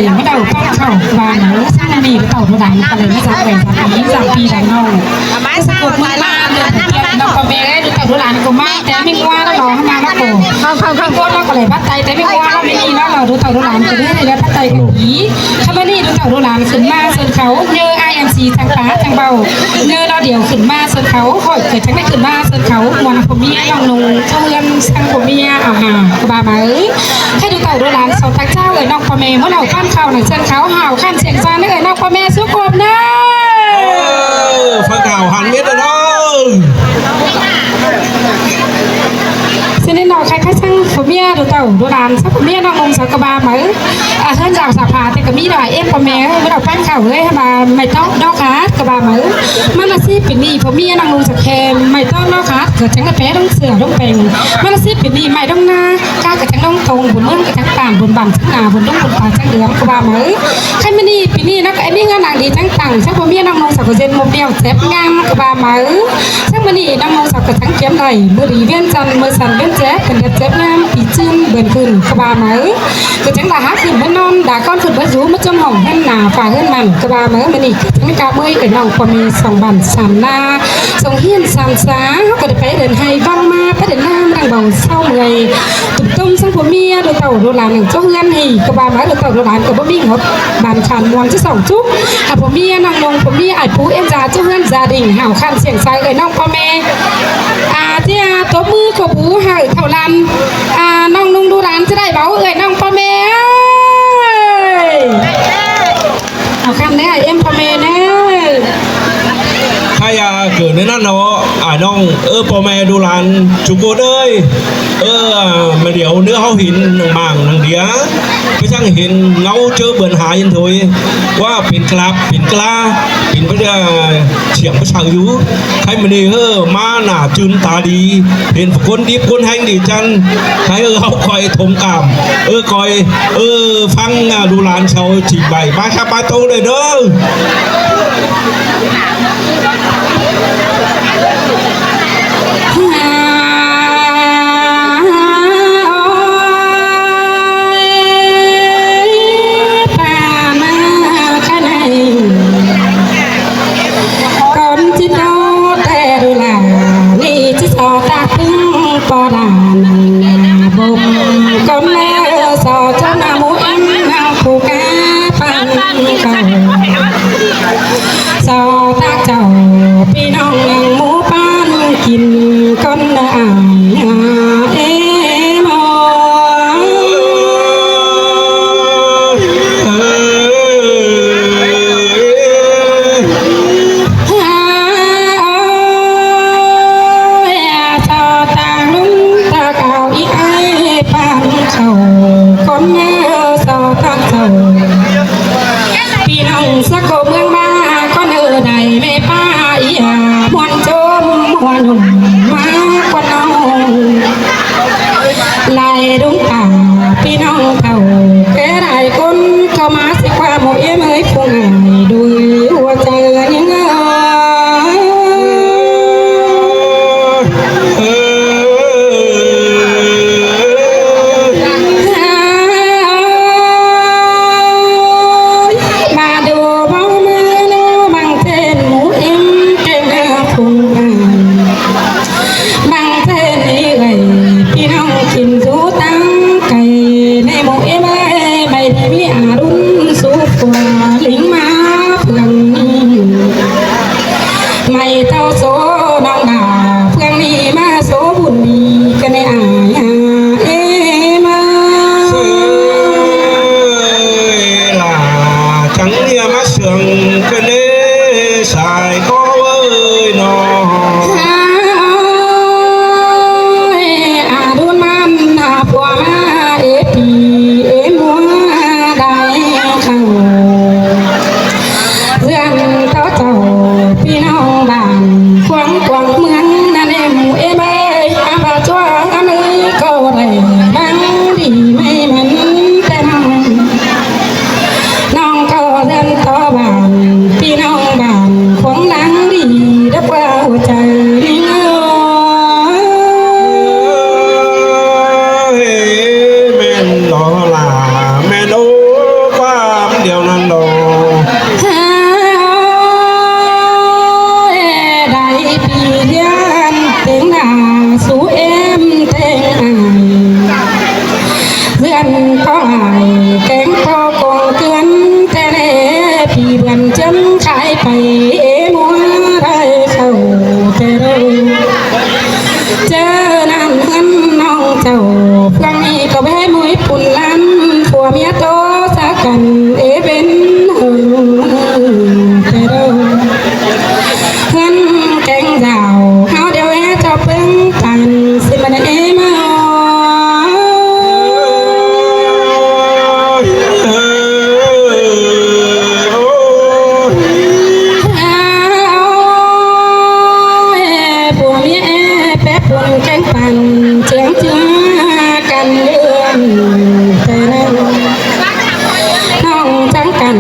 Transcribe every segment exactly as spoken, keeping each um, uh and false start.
ꞌmá đaư ꞌpắn khảu ꞌva máư ꞌsướng ꞌmá ꞌnị đu tảu đu đản ꞌcọ đảy ꞌmá dạk ꞌvạy dạk ꞌmí dạk ꞌpi dạk ꞌnọng. ꞌSướng ꞌcột ꞌmá ꞌlạ ꞌnọng ꞌpẹ ꞌnọng ꞌcọ ꞌme ꞌlế đu tảu đu đản ꞌcọ ꞌmá té ꞌmí ꞌngúa ꞌló ꞌnọ ꞌmá ꞌló ꞌcọ. ꞌCọ ꞌcọ ꞌcọ ꞌló ꞌcọ đảy bắt tay té ꞌmí ꞌngúa ꞌló ꞌmí ꞌnị ꞌnọ ꞌló đu tảu đu đản ꞌcọ đảy đảy bắt tay ꞌcọ ꞌnị. ꞌCọ ꞌmá ꞌnị đu tảu đu đản ꞌsướng ꞌmá ꞌsướng khảu ꞌnhớ ai em si chắng pá chắng báu. ꞌNhớ ꞌló điêu ꞌsướng ꞌmá ꞌsướng khảu khỏi ꞌcọ chắng đảy ꞌsướng ꞌmá ꞌsướng khảu ꞌmuôn ꞌpo ꞌmía ꞌnọng ꞌnung ꞌchọ ꞌhướn ꞌsướng ꞌpo ꞌmía ꞌa ha ꞌcọ ꞌva máư. ꞌKhạy đu tảu đu đản so ꞌtặc ꞌchạu ꞌcọ ꞌnọng ꞌpo ꞌme ꞌmá ꞌlẹo ꞌphắn khảu nẳng ꞌsướng khảu hảu ꞌkhặn siêng san ꞌcọ ꞌnọng ꞌpo ꞌme sú ꞌcộp ꞌnớ. Ơ, ꞌphắn khảu hẳn mết ꞌnớ. ꞌSướng ꞌnị ꞌnọng ꞌkhạy ꞌkhạy săng ꞌpo ꞌmía đu tảu đu đản săng ꞌpo ꞌmía ꞌnọng ꞌnung săng ꞌcọ ꞌva máư. ꞌA ꞌhướn dao sa pha té ꞌcọ ꞌmí đảy ꞌếm ꞌpo ꞌme ꞌmá đaư ꞌphắn khảu ꞌlế ꞌva ꞌmạy tóp ꞌnọng ꞌcọ ꞌva máư. ꞌMắn ꞌna síp pên ꞌnị ꞌpo ꞌmía ꞌnọng ꞌnung săng ꞌkhạy ꞌmạy tóp ꞌnọng ꞌcọ ꞌcọ chắng ꞌpé ꞌlống sửa ꞌlống peng. ꞌMắn ꞌna síp pên ꞌnị ꞌmạy ꞌlống ꞌná ꞌcọ ꞌcọ chắng ꞌlống tông bun ꞌmướng ꞌcọ chắng pản bun bản chắng nả bun ꞌlống bun pá chắng đương ꞌcọ ꞌva máư. ꞌKhạy ꞌmá ꞌnị pên ꞌnị ꞌnọng ꞌcọ ꞌmí ꞌngá nẳng đi chắng tẳng săng ꞌpo ꞌmía ꞌnọng ꞌnung săng ꞌcọ ꞌdệt ꞌmôn ꞌnẹo chép ꞌngáng ꞌcọ ꞌva máư. ꞌSướng ꞌmá ꞌnị ꞌnọng ꞌnung săng ꞌcọ chắng kiêm đảy ꞌmự đi ꞌviến chăn ꞌmự săn ꞌviến chép pên đét chép ꞌngáng pi ꞌchưn bươn khửn ꞌcọ ꞌva máư. ꞌCọ chắng đảy hák khửn ꞌmá ꞌnón đa ꞌcón khửn ꞌmá dú ꞌmá ꞌchốm hỏng ꞌhướn nả pha ꞌhướn mẳn ꞌcọ ꞌva máư. ꞌMá ꞌnị ꞌcọ chắng ꞌmí cá ꞌmới ꞌcọ ꞌnọng ꞌpo ꞌme song bản sam ꞌná song ꞌhiến sam sa ꞌcọ đảy pay đen ꞌhay ꞌváng ꞌmá pay đen ꞌnam đang báu sau mười. Tủm ꞌtôm săng ꞌpo ꞌmía đu tảu đu đản nẳng ꞌchọ ꞌhướn ꞌnị ꞌcọ ꞌva máư đu tảu đu đản ꞌcọ báu ꞌmí ngop bản khăn ꞌmuôn ꞌchí song chúc. ꞌA ꞌpo ꞌmía ꞌnọng ꞌnung ꞌpo ꞌmía ải pú ꞌếm da ꞌchọ ꞌhướn da đinh hảu ꞌkhặn siêng sai ꞌcọ ꞌnọng ꞌpo ꞌme. ꞌA ꞌtiê tóp ꞌmứ ꞌcọ bú hảư thảu lăn. ꞌA ꞌnọng ꞌnung đu đản ꞌchí đảy báu ꞌcọ ꞌnọng ꞌpo ꞌme ơi. Hảư ꞌkhặn ꞌnớ ꞌa ꞌếm ꞌpo ꞌme ꞌnớ. ꞌKhạy ꞌcọ ꞌnớ ꞌnặn ꞌnớ ꞌa ꞌnọng ơ ꞌpo ꞌme đu đản ꞌchu ꞌcột ơi. Ơ ꞌmá điêu ꞌnớ ꞌháu hên nẳng mảng nẳng đĩa ꞌpí ꞌchắng hên ꞌngáu ꞌchớ bươn ha ꞌnhính thôi ꞌva pên ꞌclặp pên ꞌcla pên báu ꞌchưa siêng báu sau dú. ꞌKhạy ꞌmá ꞌnị ꞌhớ ꞌmá nả ꞌchưn ta đi hên phủ ꞌcốn đíp ꞌcốn ꞌhéng đi chăn. ꞌKhạy ꞌhớ ꞌháu ꞌcoi thông cảm ꞌhớ ꞌcoi ꞌhớ ꞌphắng ꞌa đu đản sau trình bày ꞌmá khắp ꞌmá ꞌtố đảy ꞌnớ. ꞌCón ꞌchí ꞌtố té đu đản ꞌnị ꞌchí so ꞌtặc ꞌpứng ꞌpo đản nẳng bốm ꞌcón ꞌmá so ꞌchọ ꞌnạ ꞌmú ꞌếm ꞌnặn phủ cá ꞌphắn khảu. So ꞌtặc chảu ꞌpi ꞌnọng nẳng ꞌmú ꞌphắn kin ꞌcón ꞌnớ ải ꞌa ꞌếm ơi. ꞌA ơi ꞌa so ꞌtặc ꞌlung ꞌtặc au í ải ꞌphắn khảu ꞌcón ꞌnớ so ꞌtặc chảu. ꞌPi ꞌnọng sắc ꞌcọ ꞌmướng ꞌmá ꞌcón ꞌnớ đảy ꞌmẹ ꞌpá ꞌi ꞌa ꞌmuôn ꞌchốm ꞌmuôn ꞌnhum ꞌmá ꞌcón ꞌnọng. Lai ꞌlung ta ꞌpi ꞌnọng thảu ké lai ꞌcốn ꞌcọ ꞌmá ꞌsịt ꞌquá ꞌmú ꞌếm ới phung ải đuôi ꞌhua chaư ꞌnhính ơi. ꞌMá đu báu ꞌmá ꞌnớ măng ꞌtến ꞌmú ꞌếm ké ꞌmá phung ải. Măng ꞌtến ꞌnị ơi ꞌpi ꞌnọng kin dú tẳng cay ꞌnị ꞌmú ꞌếm ơi ꞌmạy đi ꞌmí ꞌa đun sú phua lính ꞌmá phường ꞌnị. ꞌMạy ꞌtau số ꞌnọng đa phường ꞌnị ꞌmá số bun đi ꞌcọ ꞌnị ải ꞌa ꞌếm ơi. ꞌLa chắng ꞌnị ꞌmá sương ꞌcọ ꞌnị sai ꞌcọ ơi ꞌnọ. ꞌA ơi ꞌa đun ꞌmắn ꞌa phua ꞌmá ế pi ế ꞌmua đảy khảu. ꞌTen ꞌcọ ai kéng ꞌcọ công ꞌcứn ꞌtẹ ꞌnị, pi bươn ꞌchớn khai pay ꞌmua ꞌrai khảu ꞌtẹ ꞌnị. ꞌChớ ꞌnặn ꞌhướn ꞌnọng chảu ꞌphắng ꞌnị ꞌcọ bé ꞌmúi pun lăn, phua ꞌmía ꞌtố ꞌsá căn ꞌvến hơng ꞌtẹ ꞌnị. ꞌHướn kéng dảo ꞌháu điêu é ꞌchọ ꞌpứng căn ꞌsịn ꞌmắn ꞌnị ꞌmá. Phua ꞌmía ꞌpé pun kéng păn ꞌchương ꞌchưa căn ꞌlươn ꞌtẹ ꞌnị. ꞌNọng chắng căn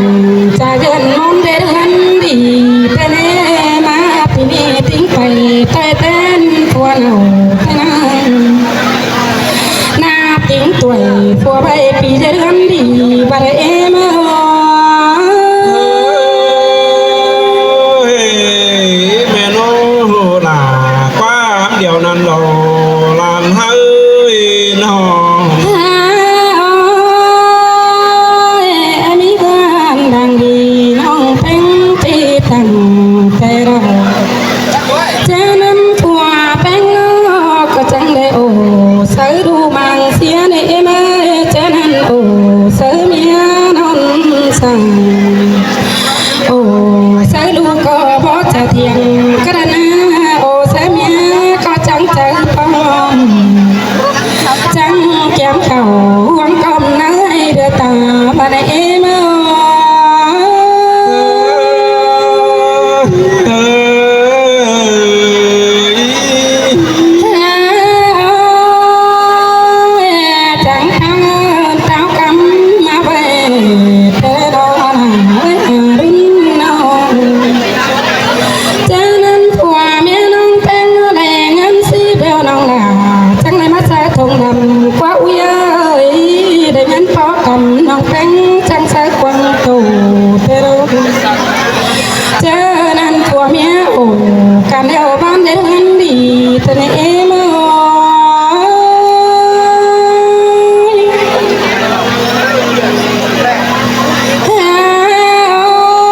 ꞌchạ ꞌdớn ꞌmôn đét ꞌhướn đi ꞌtẹ ꞌnị, ꞌmá pi ꞌnị ꞌtếng pay ꞌtoi ꞌtến phua nảu ꞌtẹ ꞌnị. ꞌNa ꞌtếng ꞌtuội phua ꞌvạy pi đét ꞌhướn đi bát ꞌmá. Ôi, ꞌmen ꞌnớ ꞌlạ, ꞌquám điêu ꞌnặn ꞌló ꞌláng ꞌhới ꞌnọ. Ôi, ꞌmí ꞌhướn đang đi ꞌnọng ꞌpéng ꞌchí tẳng ꞌtẹ ꞌnị. ꞌChớ ꞌnặn phua ꞌpéng ꞌnọ ꞌcọ chắng đảy ổ sáư đu mang sia ꞌnị ꞌmá. ꞌChớ ꞌnặn ổ sáư ꞌmía ꞌnặn săng. Ổ sáư đu ꞌcọ bók ꞌchạ thiêng ꞌcọ đa ꞌna, ổ sáư ꞌmía ꞌcọ chắng chaư pom. Chắng kiêm khảu ꞌhuống ꞌcóm ꞌnớ ꞌhới đưa ta bát ꞌnị ꞌmá. Chắng tháng ơn táo cắm ꞌmá ꞌvạy ꞌtẹ ꞌnị ꞌnặn ꞌnọng. ꞌChớ ꞌnặn phua ꞌmía ꞌnọng ꞌpéng đảy ꞌngớn ꞌsứ bẻo ꞌnọng ꞌlạ, chắng đảy ꞌmá sáư thông đăm ꞌquá ui ơi, đảy ꞌngớn ꞌpó căn ꞌnọng ꞌpéng chắng sáư quăng tô ꞌtẹ ꞌnị. ꞌChớ ꞌnặn phua ꞌmía ổ căn eo ꞌván đét ꞌhướn đi ꞌtẹ ꞌnị ꞌmá.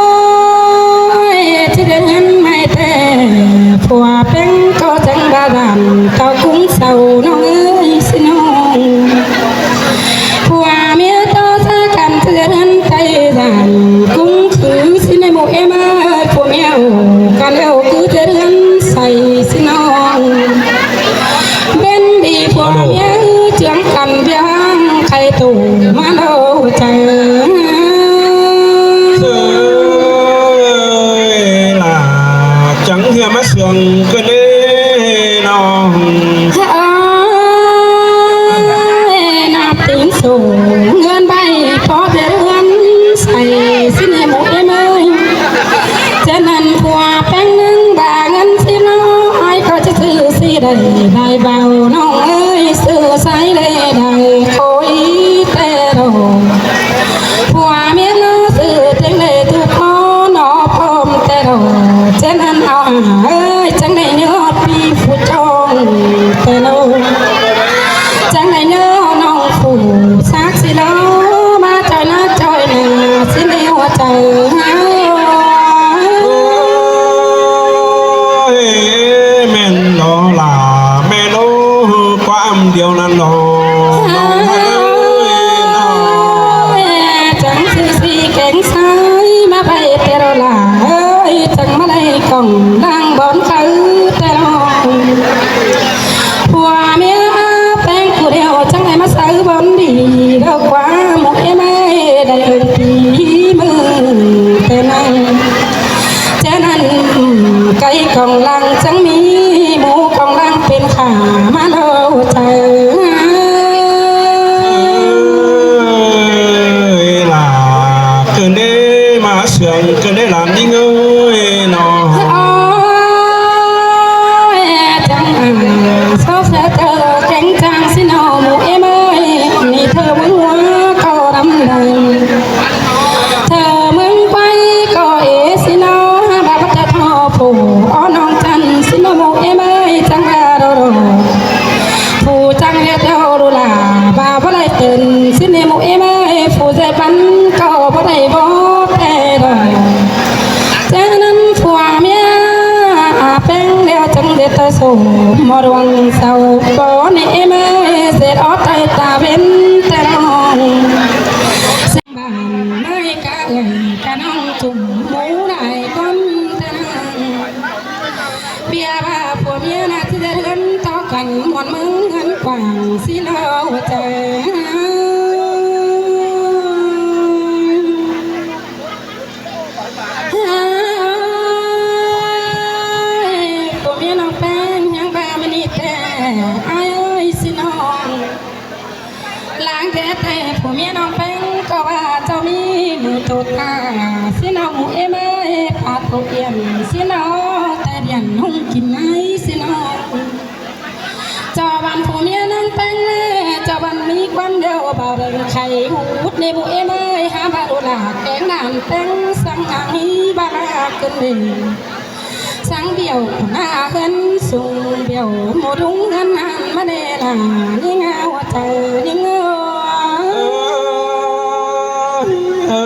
Ôi, ꞌchí đét ꞌhướn ꞌmạy ꞌtẹ, phua ꞌpéng ꞌcọ chắng ba dản táo cúng sau ꞌnọng ơi ꞌsịn ꞌnọng. Phua ꞌmía ꞌtố ꞌsá căn ꞌchí đét ꞌhướn ꞌtẹ dản cúng khứ ꞌsịn ꞌnị ꞌmú ꞌmá. Phua ꞌmía ổ căn eo cứ đét ꞌhướn say ꞌsịn ꞌnọng. ꞌVến đi phua ꞌmía ꞌchương căn ꞌviạk khay tủ ꞌmá ꞌlô chaư. Ơi, ꞌlạ chắng ꞌhưa ꞌmá sương ꞌcứn ꞌnị ꞌnọng. Ơi, ꞌnạp ꞌtếng sổ ꞌngớn ꞌvạy ꞌpó đét ꞌhướn say ꞌsịn ꞌnị ꞌmú ꞌmá ơi. ꞌChớ ꞌnặn phua ꞌpéng ꞌnưng ba ꞌngớn ꞌsịn ꞌnọng ꞌhới ꞌcọ ꞌchí sư ꞌsứ đảy đảy báu ꞌnọng ơi, sư sáư đảy đảy khối ꞌtẹ ꞌnị. Phua ꞌmía ꞌnọ sư ꞌtếng đảy ꞌtụ ꞌcọ ꞌnọ pom ꞌtẹ ꞌnị. ꞌChớ ꞌnặn au ả ơi, chắng đảy ꞌnhó ꞌpi phủ chong ꞌtẹ ꞌnị. Chắng đảy ꞌnhó ꞌnọng phủ sắc ꞌsịn ꞌnọng ꞌmá ꞌchoi ꞌnặn ꞌchoi ꞌnặn ꞌsịn ꞌnị ꞌhua chaư. Ôi, ꞌmen ꞌnớ ꞌlạ, ꞌmen ꞌnớ ꞌquám điêu ꞌnặn ꞌnớ. Ôi, chắng sư ꞌsị kéng sáư ꞌmá ꞌvạy ꞌtẹ ꞌnị ꞌlạ ơi, chắng ꞌmá đảy cỏng đang bón kháư ꞌtẹ ꞌnị. Phua ꞌmía ꞌpéng ꞌcọ điêu chắng đảy ꞌmá sáư bón đi ꞌlẹo ꞌquá ꞌmú ꞌmá đảy ơn pi ꞌmự ꞌtẹ ꞌnị. ꞌChớ ꞌnặn cáy cỏng lăng chắng ꞌmí ꞌmú cỏng lăng pên khả ꞌmá ꞌlô chaư. Ơi, ꞌlạ ꞌcứn đảy ꞌmá sương ꞌcứn đảy ꞌlạ ꞌnị ơi ꞌnọ. Ôi, chắng ả sốp ꞌsớ ꞌtơ kéng chang ꞌsịn ꞌnọng ꞌmú ꞌmá ơi, ꞌnị ꞌthơ ꞌmướng ꞌmá ꞌcọ đăm đảy. Thơ ꞌmướng ꞌquáy ꞌcọ ế ꞌsịn ꞌnọng, ba bát ta tho phủ ó ꞌnọng chăn ꞌsịn ꞌnọng ꞌmú ꞌmá ơi, chắng ba đô đô. Phủ chắng ꞌlẹo ꞌtẹo đô ꞌlạ, ba bát đảy tơn ꞌsịn ꞌNị ꞌmự ꞌếm ơi, phủ ꞌdệt băn ꞌcọ báu đảy bók ꞌtẹ đảy. ꞌChớ ꞌnặn phua ꞌmía ꞌpéng ꞌlẹo chắng ꞌdệt ꞌtoi sổ ꞌmo đuang sau. Báu ꞌnị ꞌếm ơi, ꞌdệt ók ꞌtoi ta ꞌvến ꞌtẹ ꞌnọng. Seng bản ꞌmơi cá ơi, cá ꞌnọng chum mú đảy ꞌcốn ꞌtẹ ꞌnọng. ꞌViạk ꞌva phua ꞌmía ꞌnạ ꞌchí ꞌdệt ꞌhướn ꞌto căn muôn ꞌmướng ꞌhướn quảng ꞌsịn ꞌnớ ꞌchớ. Phua ꞌmía ꞌnọng ꞌpéng ꞌnhắng ꞌva ꞌmá ꞌnị ꞌtẹ ai ơi ꞌsịn ꞌnọng. Lăng ꞌtẹ ꞌtẹ phua ꞌmía ꞌnọng ꞌpéng ꞌcọ ꞌva ꞌchọ ꞌmí ꞌmự ꞌtột ta ꞌsịn ꞌnọng ꞌmự ꞌếm ơi, pát ꞌtột iẻm ꞌsịn ꞌnọng, ꞌtẹ điên ꞌhung kin ꞌnái ꞌsịn ꞌnọng. ꞌChọ băn phua ꞌmía ꞌnọng ꞌpéng ꞌnê, ꞌchọ băn ꞌmí ꞌquám ꞌlẹo báu đảy khay út ꞌnê ꞌmự ꞌếm ơi, hák ꞌva đu lả kéng đản ꞌpéng săng ꞌnhắng ꞌmí ꞌva ꞌlạ ꞌcứn đê. Săng bẻo ꞌnạ ꞌhướn sung bẻo ꞌmự đung ꞌhướn ꞌnặn ꞌmá đe lả ꞌnhính ꞌngáu ꞌchớ ꞌnhính ꞌngáu. Ơ, ơ,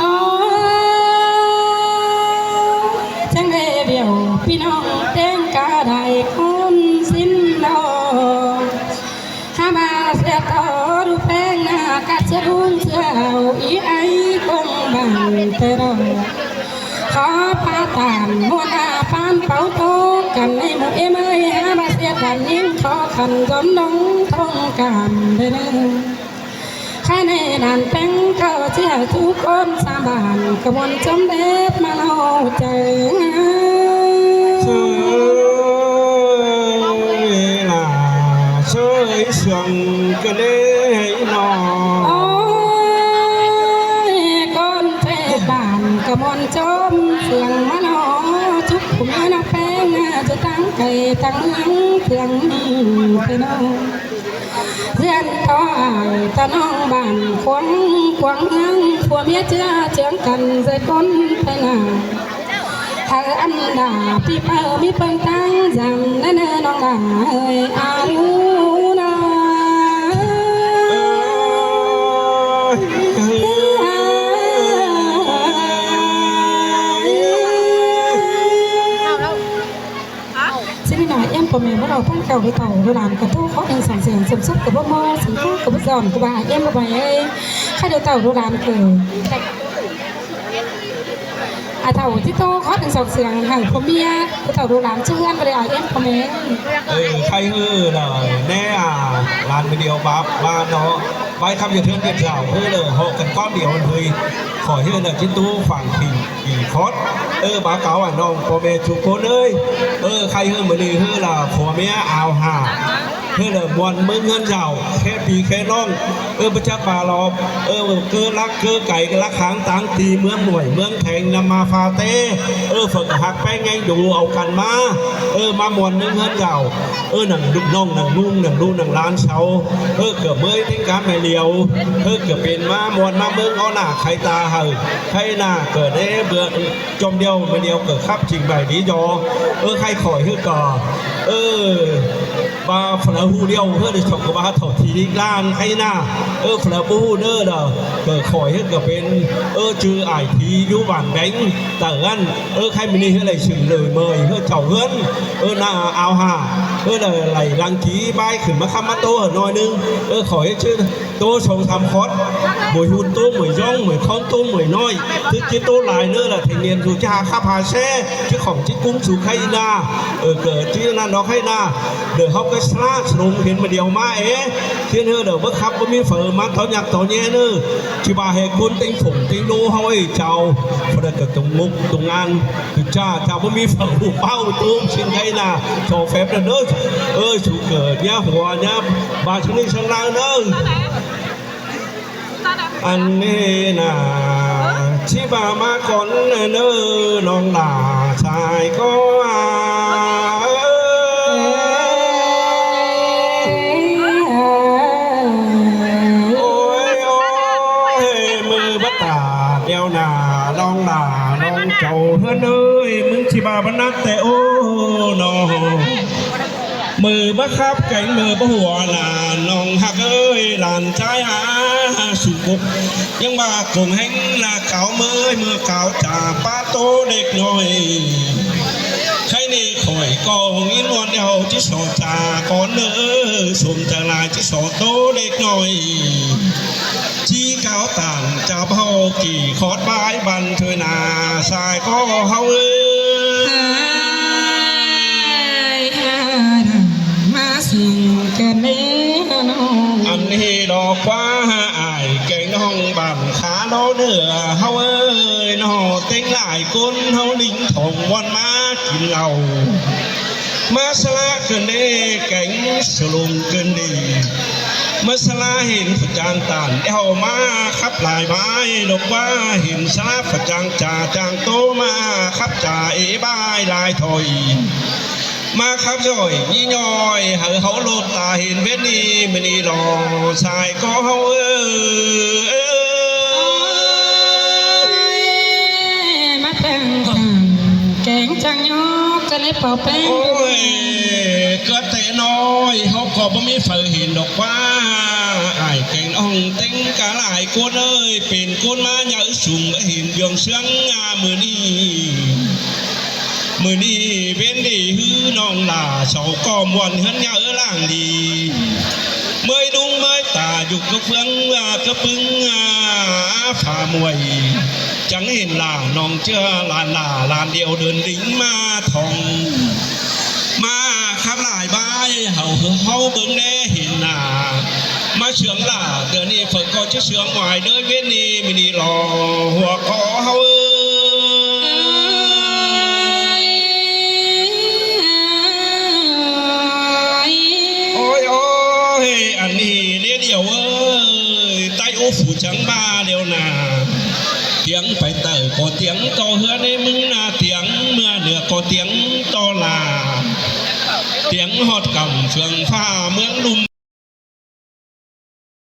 ơ, chắng đe bẻo ꞌpi ꞌnọng ꞌtếng cá đảy ꞌcốn ꞌsịn ꞌnọng. Hák ꞌva ꞌsịt ꞌto đu ꞌpéng ꞌnạ cá ꞌchớ ꞌlung ꞌchớ au í ai ꞌcóng bản ꞌtẹ ꞌnọng. Khót pá tản ꞌmuôn ꞌnạ ꞌphắn páu ꞌtố căn ꞌnị ꞌmự ꞌếm ơi, hák ꞌva ꞌsịt bản ꞌnhính khó khăn dón ꞌnọng thông cảm ꞌtẹ ꞌnọng. Khay ꞌnị đản ꞌpéng ꞌcọ ꞌchí hảư ꞌchu ꞌcốn sam bản ꞌcọ ꞌmuôn chóm đét ꞌmá ꞌlo ꞌchớ. ꞌChớ ꞌnị ꞌnạ, ꞌchớ ꞌí sương ꞌcọ ꞌlế ꞌnọ. Ôi, ꞌcốn ꞌtẹ bản ꞌcọ ꞌmuôn chóm sương ꞌmá ꞌlo, chúc phua ꞌmía ꞌnọng ꞌpéng ꞌnạ, ꞌchớ ꞌtáng cay ꞌtáng ꞌmướng sương ꞌnị ꞌtẹ ꞌnọng. ꞌDiên ꞌto ải ta ꞌnọng bản khuang khuang ꞌmướng, phua ꞌmía ꞌchưa ꞌchương căn ꞌdệt ꞌcốn ꞌtẹ ꞌnạ. Hảư ăn đả ꞌpi ꞌpưa ꞌmí ꞌpơng ꞌtáng dăm ꞌnớ ꞌnọng đả ơi a lu na. ꞌSịn ꞌnị ꞌnọi ꞌếm ꞌpo ꞌme báu đaư ꞌphắng khảu đu tảu đu đản ꞌcọ ꞌtố khót ꞌnưng sỏng sẻng sôm súp ꞌcọ báu ꞌmo sửng ꞌcọ báu dọn ꞌcọ ꞌva ꞌếm ꞌpo ꞌme ơi. Khay đu tảu đu đản ꞌcọ a tảu ꞌchí ꞌtố khót ꞌnưng sỏng sẻng hảư phua ꞌmía đu tảu đu đản ꞌchớ ꞌhướn ꞌva đảy a ꞌếm ꞌpo ꞌme. Ơ, khay ꞌhứ đa ꞌnê a, đản ꞌmự điêu báp ꞌva ꞌnọ, ꞌvạy khắm ꞌdệt ꞌhướn ꞌdệt dảo ꞌhứ đa ꞌhọt căn ꞌquám điêu ꞌhưn ꞌhới. Khỏi ꞌhứ đa ꞌchí ꞌtố phang khỉn ꞌpi khót. Ơ, báo cáo a ꞌnọng ꞌpo ꞌme ꞌchu ꞌcốn ơi. Ơ, khay ꞌhứ ꞌmự ꞌnị ꞌhứ đa phua ꞌmía ao hả ꞌhứ đa ꞌmuôn ꞌmướng ꞌhướn dảo, khé ꞌpi khé ꞌnọng. Ơ, báu chắc ꞌva lo, ơ, ꞌcứ lắc ꞌcứ cay, lắc kháng táng ti, ꞌmướng ꞌmuội ꞌmướng kheng ꞌnặm ꞌmá pha té. Ơ, phớc hák ꞌpéng ꞌnhắng đu au căn ꞌmá. Ơ, ꞌmá ꞌmuôn ꞌmướng ꞌhướn dảo. Ơ, nẳng đu ꞌnọng nẳng ꞌnung nẳng ꞌlụk nẳng ꞌlán sau. Ơ, ꞌcọ ꞌmới ꞌtếng cá ꞌme điêu. Ơ, ꞌcọ pên ꞌmá ꞌmuôn ꞌmá ꞌmướng ók nả khay ta hảư. Khay nả ꞌcọ đé bưa chom điêu ꞌme điêu ꞌcọ khắp trình bày lý do. Ơ, khay khỏi ꞌhứ ꞌcọ. Ơ, ꞌva phả ꞌhụ điêu ꞌhứ đa chong ꞌcọ ꞌva thảu thi đík ꞌlan khay nả. Ơ, phả ꞌpưa ꞌhụ ꞌnớ đa. ꞌCọ khỏi ꞌhứ ꞌcọ pên, ơ, ꞌchư ải thi dú bản béng. Tả ꞌnặn, ơ, khay ꞌmự ꞌnị ꞌhứ đảy sửng lởi mời ꞌhứ chảu ꞌhướn. Ơ, ꞌnạ ao hả ꞌhứ đa đảy lăng kí bái khửn ꞌmá khắm ꞌmá ꞌtố hảư ꞌnọi ꞌnưng. Ơ, khỏi ꞌchư ꞌtố song sam khót. Mười ꞌhụt ꞌtố mười ꞌdóng, mười khóng ꞌtố mười ꞌnọi. ꞌChớ ꞌchí ꞌtố lai ꞌnớ đa thanh niên su ꞌchí ha khắp ha ꞌsé. ꞌChớ khỏng ꞌchí cúng su khay nả. Ơ, ꞌcọ ꞌchí ꞌnặn ꞌnọ khay nả. Đảy ꞌháu ꞌcọ sá sung hên ꞌmự điêu ꞌmá ê. ꞌChiến ꞌhứ đảy báu khắp báu ꞌmí phaư ꞌmá tó ꞌnhặc tó ꞌnhé ꞌnớ. ꞌChí ꞌva ꞌhế ꞌcốn ꞌtếng phủng ꞌtếng ꞌlố ꞌháu ê chảu. Phả đảy ꞌcọ tùng ngục tùng an. Ơ, chả, chả báu ꞌmí phaư ꞌhụ ꞌpáo ꞌtố ꞌsịn khay nả. Cho phép đảy ꞌnớ. Ơ, su ꞌcọ ꞌnhá hua ꞌnhá ba ꞌchư ꞌnị săng ꞌnáng ꞌnớ. Ăn ꞌnị nả, ꞌchí ꞌva ꞌmá cón ꞌnớ ꞌnọng lả sai ꞌcọ a. Ôi, ôi, ôi, ꞌmự bát tả đeo nả ꞌnọng lả ꞌnọng chảu ꞌhướn ơi, ꞌmứng ꞌchí ꞌva bát nắc té ô ꞌnọ. ꞌMự báu khắp kéng ꞌmự báu hua ꞌnạ, ꞌnọng ꞌhặc ơi, lan ꞌchái ha sung cốc. ꞌNhắng ꞌva cuông ꞌhéng ꞌnạ cáo ꞌmới ꞌmưa cáo ꞌchạ pá ꞌtố đếc ꞌnọi. Khay ꞌnị khỏi ꞌcọ ꞌnghín ꞌmuôn ꞌlẹo ꞌchí so ꞌchạ cón ꞌnớ, sôm chaư lai ꞌchí so ꞌtố đếc ꞌnọi. ꞌChí cáo tản ꞌchạ ꞌháu kỉ khót bái băn thôi ꞌnạ, sai ꞌcọ ꞌháu ới. ꞌMắn ꞌhế lo ꞌquá ải kéng ꞌnọng bản khá ló ꞌnựa ꞌháu ới, ꞌnọ ꞌtếng lai ꞌcốn ꞌháu ꞌlính thỏng ꞌmuôn ꞌmá kin lảu. ꞌMá sá ꞌlạ ꞌcợn đé kéng sa lôm ꞌcợn đé. ꞌMá sá ꞌlạ hên Pua ꞌChăng tản ꞌlẹo ꞌmá khắp lai bái, lo ꞌquá hên sá ꞌlạ Pua ꞌChăng ꞌchạ ꞌchang ꞌtố ꞌmá khắp ꞌchạ ê bái lai thôi. ꞌMá khắp doi ꞌnị ꞌnọi hảư ꞌháu ꞌlột ta hên bết ꞌnị ꞌmự ꞌnị lo sai ꞌcọ ꞌháu ới. ꞌMá ꞌtếng tản kéng ꞌchăng ꞌnhó ꞌcợn đé páo ꞌpéng. Ôi, ꞌcọ té ꞌnọi ꞌháu ꞌcọ báu ꞌmí phaư hên độc ꞌquá ải kéng ꞌnọng ꞌtếng cá lai ꞌcốn ới, pên ꞌcốn ꞌmá nháư sung báu hên ꞌdương ꞌsướng ꞌmự ꞌnị. ꞌMự ꞌnị bến đi ꞌhứ ꞌnọng lả sau ꞌcọ ꞌmuôn ꞌhướn nháư ꞌláng đi. ꞌMới ꞌnung ꞌmới ta dú cắp ꞌpứng, cắp ꞌpứng phả muối. Chắng hên lả ꞌnọng ꞌchưa lan lả lan điêu đươn đính ꞌmá thỏng. ꞌMá khắp lai bái hảư ꞌháu bớng đé hên ꞌnạ. ꞌMá sương lả tưa ꞌnị phaư ꞌcọ ꞌchí sương ꞌmoi đới bết ꞌnị ꞌmự ꞌnị lo hua ꞌcọ ꞌháu ới. Ôi, ôi, ăn ꞌnị ꞌlế điêu ới, ꞌTáy ú phủ chắng ꞌva điêu ꞌnạ. Tiếng pay tảu ꞌcọ tiếng ꞌto ꞌhứa ꞌnê ꞌmứng ꞌnạ, tiếng ꞌmưa ꞌnưa ꞌcọ tiếng ꞌto lả. Tiếng ꞌhọt căm phướng ꞌphạ ꞌmướng ꞌlum